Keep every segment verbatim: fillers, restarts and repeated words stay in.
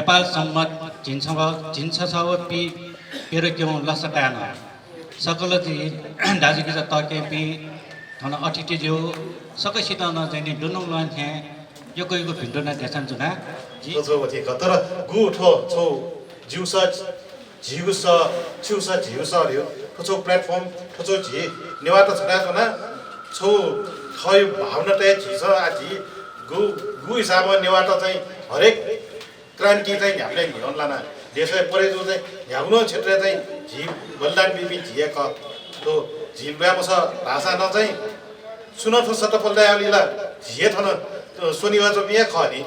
नेपाल संवत झिंछसः व पि प्यदँ क्यं लसताय् नं सकल झी दाजुकिजा तःकेहेँपिं, थन अतिथिज्यू सकसितं नं चाहिँ नि दुनुगलंनिसें यक्व यक्व भिन्तुना देछानाच्वना। जि थ्व छु वथी खः, तर गु थ्व छु ज्यूसः झीगु सः, छिगु सः झीगु सः धइगु थ्व छु platform, थ्व छु झी नेवाःत छथाय् च्वना छु थःगु भावनातय् झीसं आः झी गु, गु हिसाबं नेवाःत चाहिँ हरेक क्रान्ति चाहिँ न्ह्याबलें न्ह्यःने लाना देशय् परे जू चाहिँ न्ह्यागु नं क्षेत्रय् चाहिँ झी बलिदान बीपिं झी हे खः। थ्व झी ल्वाये मसः धाःसां नं चाहिँ सुनं थ्व सत्ता पल्टा यायेगुलिइ ला झी हे थन स्वनिवा च्वंपिं हे खः नि।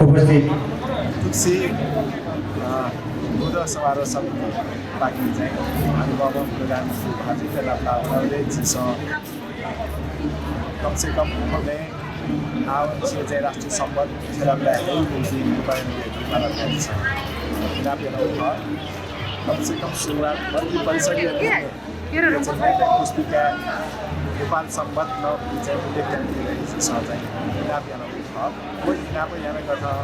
उपस्थित। थुक्सी, अ, बुद्ध समारोह समितिपाखें चाहिँ महानुभाव प्रधानमन्त्री भाजुइत लापलाः वनाबलय् झीसं कम से कम उबलय् आवंनिसें चाहिँ राष्ट्रिय संवत छ्यलाबलय् हयेगु निंतिं रूपायन यायेगु पालन यानादिसँ। इनाप यानागु खः। कम से कम सुरुवात मन्त्रिपरिषद्या निर्णय, चाहिँ निर्णय पुस्तिकाय् नेपाल संवत नं चाहिँ उल्लेख यानादीबलय् झीसं चाहिँ इनाप यानागु खः। व इनाप यानागु खः।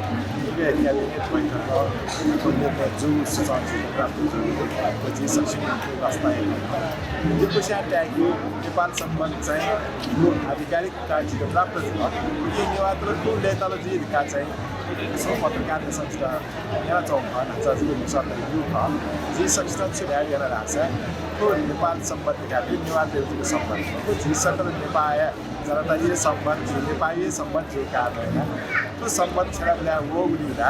इबलय् cabinet बैठकय् व निर्णय जूगु सूचना प्राप्त जूगु व झी सकसिनं लसताय् यानागु खः। लिपा स्यां ताय्‌के नेपाल संवत चाहिँ व आधिकारिक कागजित प्राप्त जुल। उकिं नेवाःतय्‌त थ्व लय्‌ताल जुइ धकाः चाहिँ छगू पत्रकारतय्‌सं जितः न्यनाच्वंगु खः, न्हाचः जिगु न्ह्यसः तयादीगु खः। जिं सकसितं छु धाये धयागु धाःसा, थ्व नेपाल संवत धकाः थ्व नेवाःतय्‌गु संवत। थ्व झी सकल नेपाःया जनताया संवत, झी नेपाःया संवत जूगु कारणं यानाः थ्व संवत छ्यलाबलय् वःगुलिं ला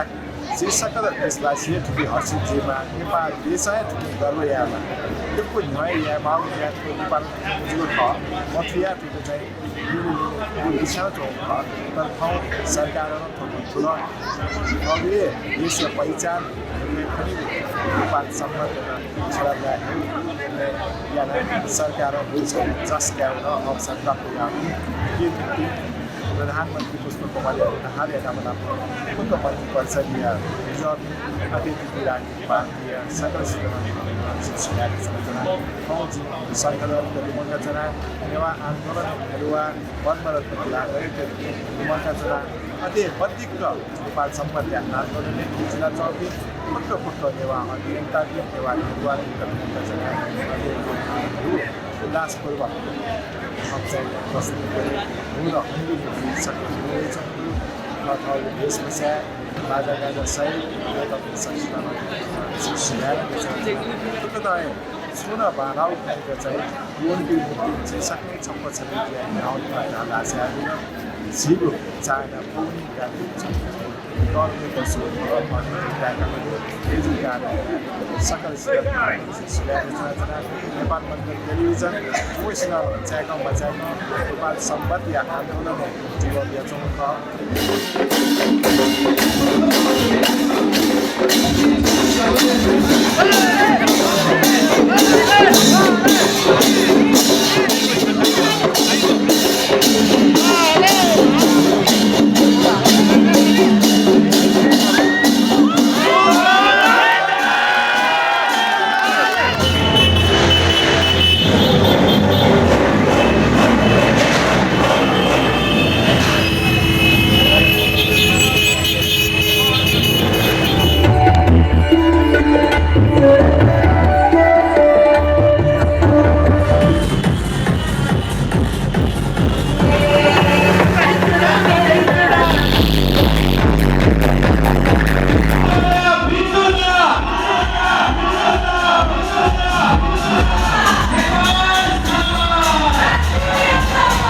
झी सकल देशवासी हे थुकी हर्षित जुइमाः, नेपाः देशं हे थुकी गर्व यायेमाः। यक्व न्ह्यः यायेमाःगु ज्या थ्व नेपालं जूगु खः। मथुया थुकी चाहिँ बिछ्यानाच्वंगु खः। तर थौं सरकारं थ्व थुल। अबलय् देशया पहिचान खनीगु नेपाल संवत छ्यलाबलय् हयेगु निर्णय यानाः सरकारं बुझ्वः जास कायेगु नं अवसर प्राप्त याःगु। प्रधानमन्त्री पुष्पकमलया आभार यानाः फुक्क मन्त्रिपरिषदया विजय अतिथि राजनीति पार्टी सकल सिद्धान्त संस्कृति संरचना फौजी संकलन कति मंगचना नेवाः आन्दोलन नेवाः पद्मरत्न कलाकारके मंगचना अति बद्धिक नेपाल संवतया आन्दोलनय् जुयाच्वंपिं फुक्क फुक्क नेवाः अभियन्तापिं नेवाः नेवाः कति मंगचना अति उल्लासपूर्वक हम चाहिँ प्रस्तुत करें। मूल हंगु सकल थःगु भेषभूषा, बाजागाजा सहित वेदपिं सकसितं नं सुभाय् देछानाच्वना। थुकथं हे छुं नं बांलाःगु खनीत चाहिँ वन विभूति चाहिँ सकलें छप्पा छलें जुयाः न्ह्याःगु खः धाःसा झीगु चाडा पौनी गाली सकल नेपाल मण्डल टेलिभिजन, वइसिनं चाय्‌कं मचाय्‌कं नेपाल संवतया आन्दोलनय् जुयाच्वंगु खः।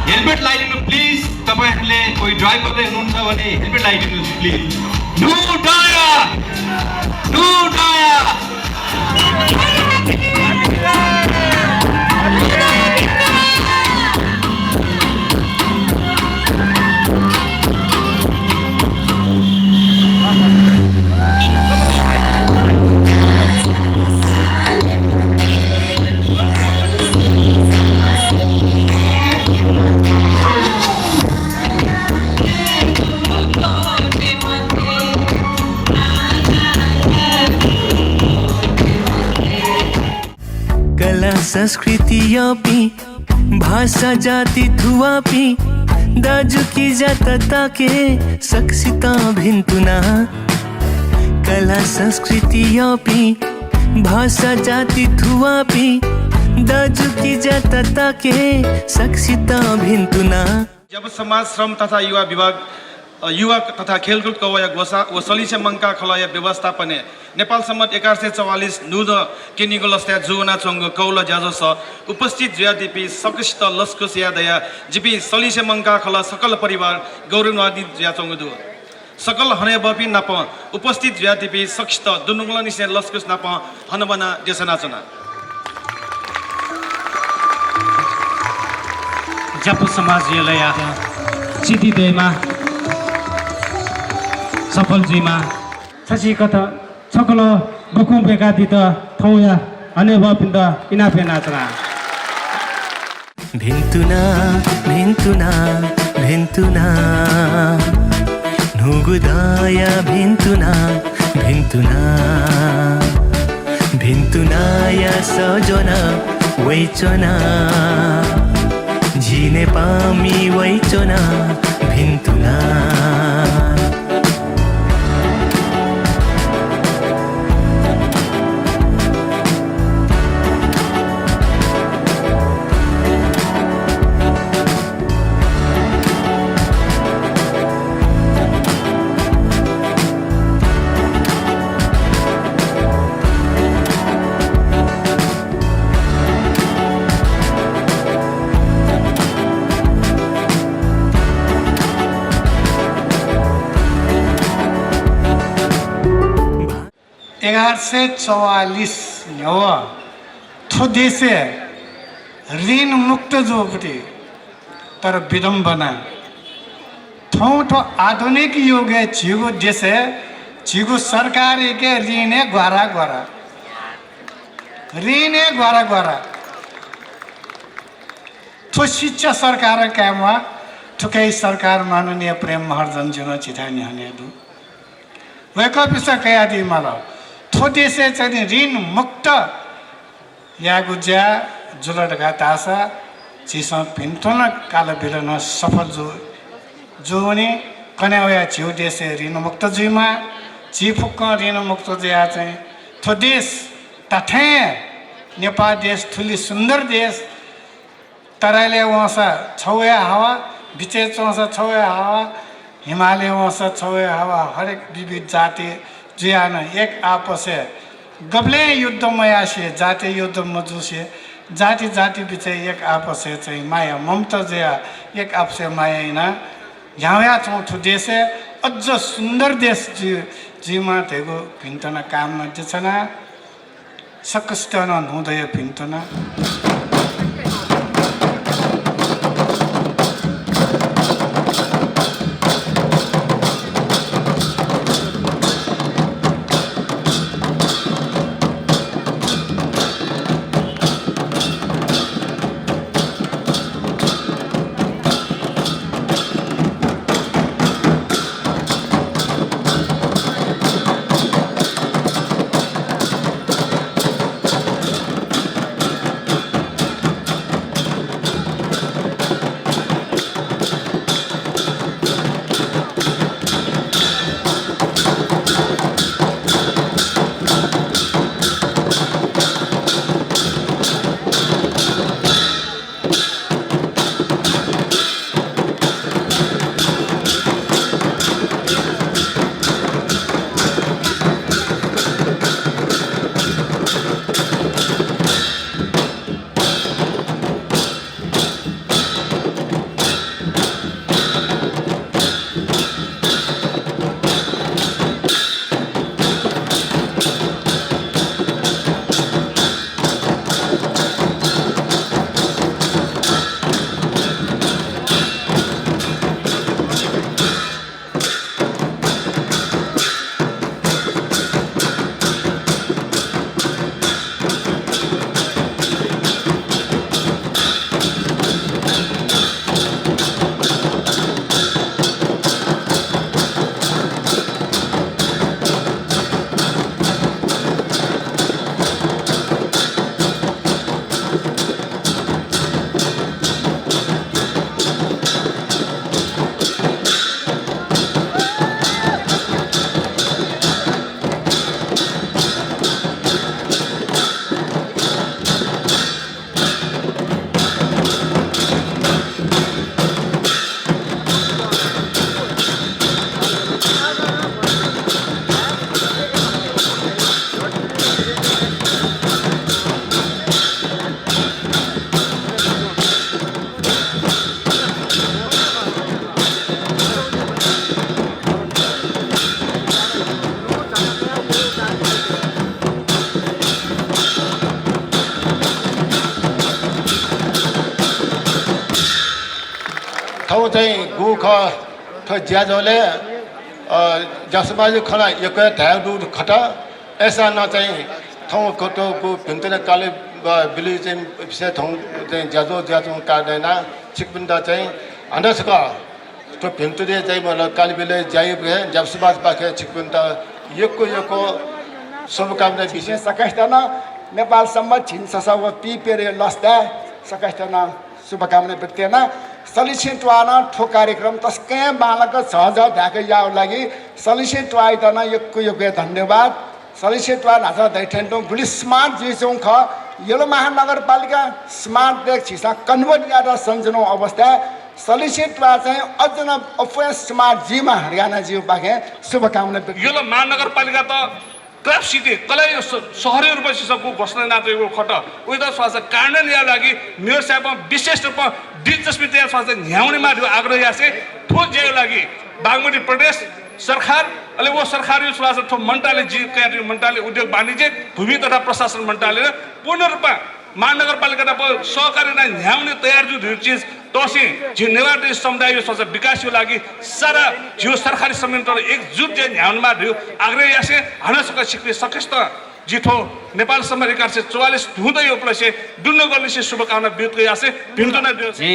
Helmet लाइदिनु please। तपाईंहरूले कोही ड्राइभरले हुनुहुन्छ भने हेलमेट लाइदिनु please। नो डाया, नो डाया। कला संस्कृति यःपिं, भाषा जाति थुवाःपिं, दाजुकिजा तताकेहेँ सकसितं भिन्तुना। कला संस्कृति यःपिं, भाषा जाति थुवाःपिं, दाजुकिजा तताकेहेँ सकसितं भिन्तुना। ज्यापु समाज, श्रम तथा युवा विभाग, अ, युवा तथा खेलकुद कौवाया ग्वसाः व सलिसे मंकाः खलःया व्यवस्थापनय् नेपाल संवत् एघार सय चौवालिस न्हूदँ क्यनीगु लसताय् जूवनाच्वंगु कौल ज्याझ्वलय् उपस्थित जुयादीपिं सकसित लसकुस याये धयाः जिपिं सलिसे मंकाः खलः सकल परिवार गौरवान्वित जुयाच्वंगु दु। सकल हनेबहःपिं नाप उपस्थित जुयादीपिं सकसित दुनुगलंनिसें लसकुस नाप हनाबना देछानाच्वना। ज्यापु समाज यलया सिद्धि दयेमा, सफल जुइमा। छसिकथं छकलं बखुं ब्वय्कादीत थौंया हनेबहःपिन्त इनाप यानाच्वना। भिन्तुना, भिन्तुना, भिन्तुना। न्हूगु दँया भिन्तुना, भिन्तुना। भिन्तुनाया सः ज्वना वइच्वना। झी नेपाःमि वइच्वना भिन्तुना। एघार सय चौवालिस न्ह्यः थ्व देशय् ऋण मुक्त जूगु दु। तर विडम्बना, थौं थ्व आधुनिक युगय् झीगु देशय् झीगु सरकारयाके ऋण हे ग्वारा ग्वारा, ऋण हे ग्वारा ग्वारा। थ्व शिक्षा सरकारं काये म्वाः, थुकिया सरकार माननीय प्रेम महर्जनजु नं झीथाय् न्ह्यःने दु। वय्कःपिन्सं कयादी माल। थ्व देशय् चाहिँ नि ऋण मुक्त यायेगु ज्या जुल धकाः धाःसा झीसं भिन्तुना काल बिल नं सफल जू, जूवनी। कन्हय् वयाः झीगु देशय् ऋण मुक्त जुइमाः। झी फुक्कं ऋण मुक्त जुयाः चाहिँ थ्व देश धात्थें नेपाः देश थुलि सुन्दर देश, तराईलय् वंसा छगू हे हावा, बिचय् च्वंसा छगू हे हावा, हिमालयं वंसा छवय् हवा हरेक विविध जाति जुयाः नं एक आपसय् गबलें युद्ध मयासें, जाति युद्ध मजुसें, जाति जाति बिचय् एक आपसय् चाहिँ माया ममता जुयाः एक आपसय् माया यानाः न्ह्यावयाच्वंगु थ्व देशय् अझ सुन्दर देश जुइ, जुइमा धइगु भिन्तुना कामना देछाना। सकसितं नं न्हूदँया भिन्तुना। थौं चाहिँ गु खः, थ्व ज्याझ्वलय्, अ, ज्यासमाजय् खँ ला यक्व हे धायेगु दु खत। अय्‌सां नं चाहिँ थौं कतःगु भिन्तुना काले, अ, बिलय् चाहिँ विषय थौं चाहिँ ज्याझ्वः जुयाच्वंगु कारणं यानाः छिकपिन्त चाहिँ हानं छकः थ्व भिन्तुना चाहिँ मला काले बिलय् ज्या याइबलय् ज्यासमाजपाखें छिकपिन्त यक्व यक्व शुभकामना बिसें सकसितं नं नेपाल संवत् झिंछसः व पीप्यदँया लसताय् सकसितं नं शुभकामना व्यक्त याना। सलिछिं त्वाः नं थ्व कार्यक्रम तसकं बांलाक झःझः धायेक याःगु लागि सलिछिं त्वाःयात नं यक्व यक्व हे धन्यवाद। सलिछिं त्वाः न्हाचः धयाथें तुं गुलि smart जुइच्वंगु खः। यल महानगरपालिका smart धयागु झीसं convert यायेत सनाच्वनागु अवस्थाय् सलिछिं त्वाः चाहिँ अझ नं अप्वः smart जुइमा धकाः नं जिगु पाखें शुभकामना व्यक्त। यल महानगरपालिकात Crab City, कलाया स-, सहरया रूपमा झीसं घोषणा यानातयागु खत। उकियात स्वयाः कार्यान्वयन यायेगु लागि मेयर साहेबं विशेष रूपमा दिलचस्पी तयाः स्वयाः न्ह्याः वनेमाः धइगु आग्रह यासें थ्व ज्याया लागि बागमती प्रदेश सरकार, अले व सरकारया स्वयाः थ्व मन्त्रालय, जिं कयातयागु मन्त्रालय, उद्योग वाणिज्य, भूमि तथा प्रशासन मन्त्रालयं पूर्ण रूपमा महानगरपालिका नाप सहकार्य यानाः न्ह्याः वने तयार जूगु धइगु चिज तःसें झी नेवाः समुदायया स्वयाः विकासया लागि सारा झीगु सरकारी संयन्त्रत एकजुट जुयाः न्ह्याः वनेमाः धइगु आग्रह यासें हानं छकः छिकपिं सकसितं जि थ्व नेपाल संवत् एघार सय चौवालिस न्हूदँया उपलक्ष्यय् दुनुगलंनिसें शुभकामना व्यक्त यासें भिन्तुना देछाना। जि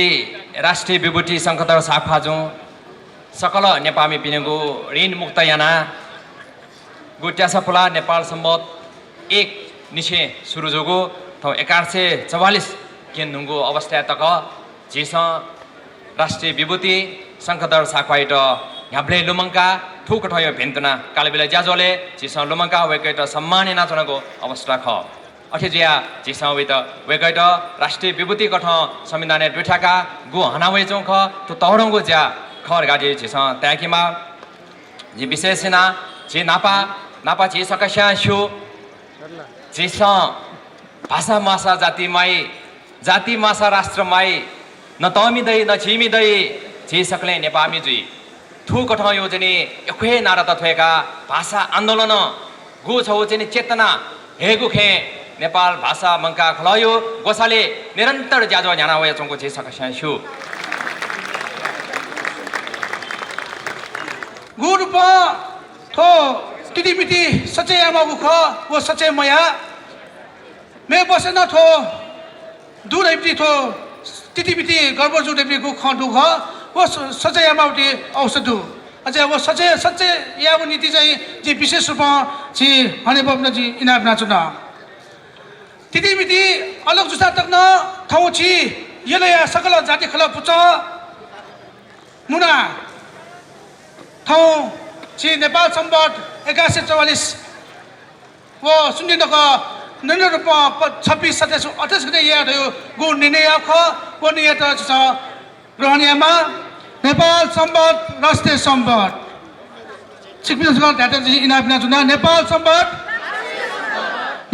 राष्ट्रिय विभूति शंखधर साख्वाःजुं सकल नेपाःमिपिनिगु ऋण मुक्त यानाः गु त्यासा पुलाः नेपाल संवत् एक निसें सुरु जूगु थौं एघार सय चौवालिस क्यने धुंगु अवस्थाय् तक झीसं राष्ट्रिय विभूति शंखधर साख्वाःयात न्ह्याबलें लुमंकाः थुकथंया भिन्तुना काले बिलय् ज्याझ्वलय् झीसं लुमंकाः वय्‌कःयात सम्मान यानाच्वनागु अवस्था खः। अथे जुयाः झीसं वइत वय्‌कःयात राष्ट्रिय विभूति कथं संविधानय् दुथ्याकाः गु हना वयाच्वंगु खः। थ्व तःधंगु ज्या खँ धकाः जि झीसं ताय्‌केमाः। जि विशेष यानाः झी न्हापा, न्हापा झी सकस्यां स्यू, झीसं भाषा माःसा जाति माइ, जाति माःसा राष्ट्र माइ, न तःमि दइ, न चीमि दइ, झी सकलें नेपाःमि जुइ। थुकथं यो चाहिँ नि यक्व हे नारात थ्वय्‌काः भाषा आन्दोलनं गु छगू चाहिँ नि चेतना हयेगु खँय् नेपाल भाषा मंकाः खलःया ग्वसालय् निरन्तर ज्याझ्वः न्ह्याना वयाच्वंगु झी सकस्यां स्यू। गु रूपं थ्व तिथिमिति सचय् यायेमाःगु खः, व सचय् मयाः। मेपिंसं नं थ्व दु धइपिं थ्व तिथिमिति गडबड जू धइपिं गु खँ दु खः, व स-, सचय् यायेमाःगु अवसर दु। अझ व सचय्, सचय् यायेगु निंतिं चाहिँ जिं विशेष रूपं झी हनेबहःपिन्त जिं इनाप यानाच्वना। तिथिमिति अलग जूसां तक नं थौं झी यलया सकल जाति खलः पुचः मुनाः थौं झी नेपाल संवत् एघार सय चौवालिस व शून्य दक ननेद्वः रूपं प-, छब्बिस सत्ताइस अट्ठाइस गते याये धइगु निर्णय याःगु खः। व निर्णययात झीसं ग्रहण यायेमाः। नेपाल संवत्, राष्ट्रिय संवत्। छिकपिन्सं धायेत जिं इनाप यानाच्वना। नेपाल संवत्,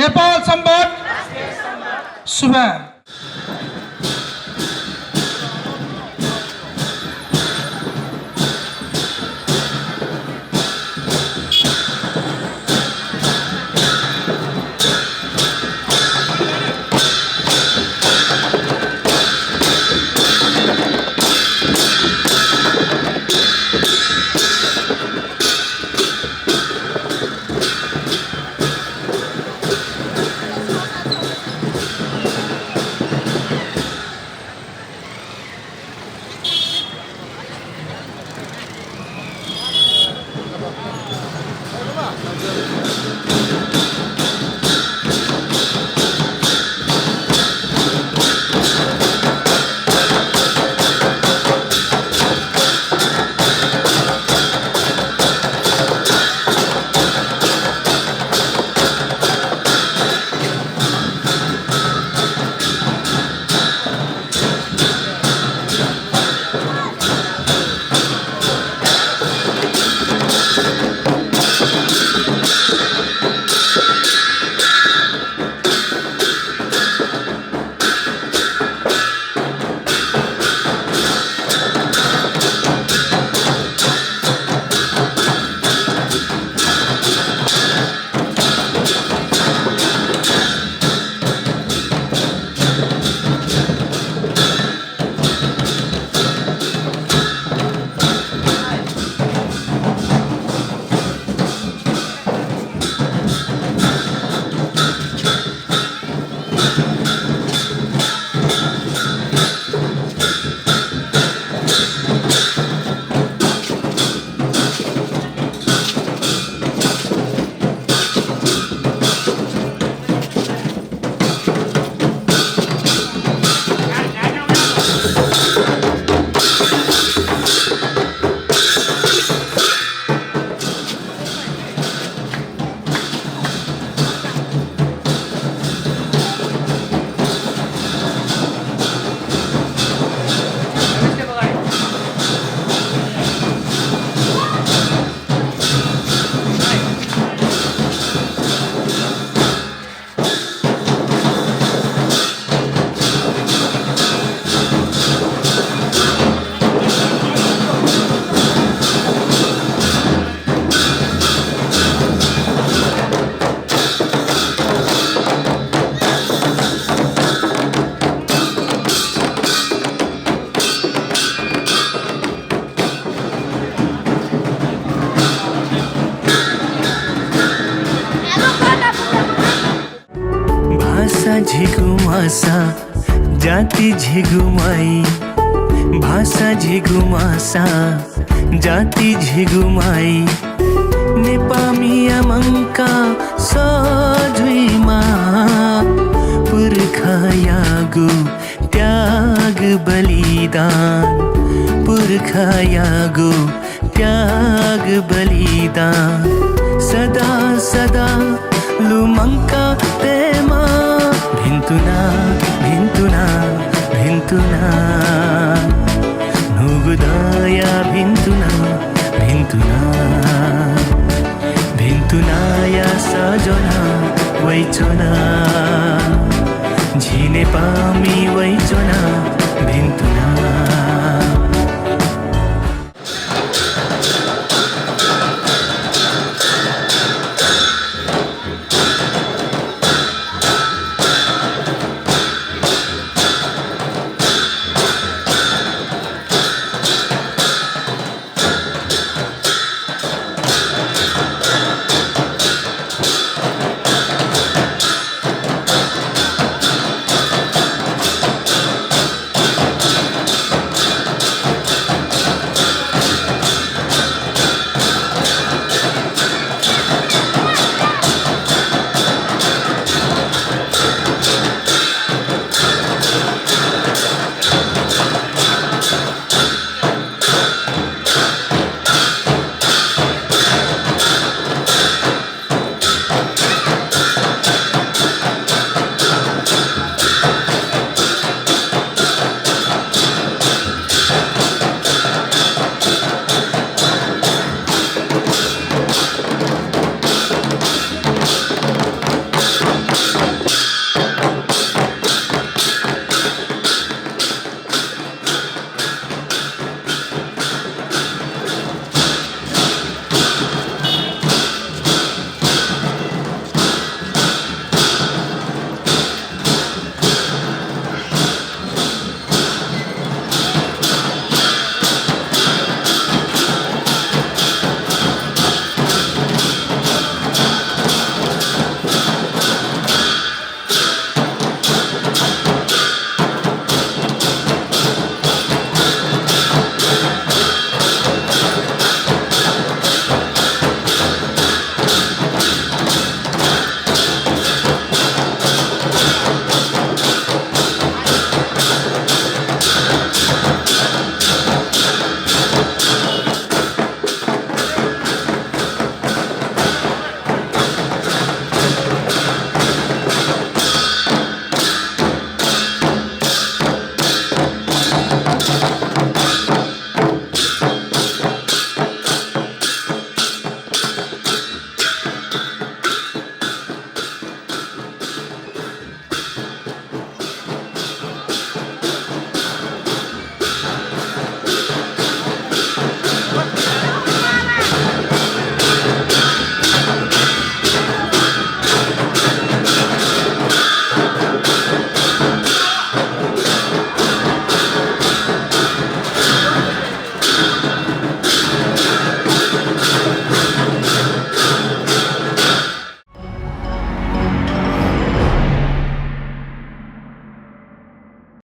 नेपाल संवत्। सुभाय्। भाषा झीगु माःसा, जाति झीगु माइ। भाषा झीगु माःसा, जाति झीगु माइ। नेपाःमिया मंकाः सः जुइमाः। पुर्खायागु त्याग बलिदान, पुर्खायागु त्याग बलिदान। सदा सदा लुमंका तयेमाः। भिन्तुना, भिन्तुना, भिन्तुना। न्हूगु दँया भिन्तुना, भिन्तुना, भिन्तुनाया सजन वइच्वना। झिनेपामि वइच्वना, भिन्तुना।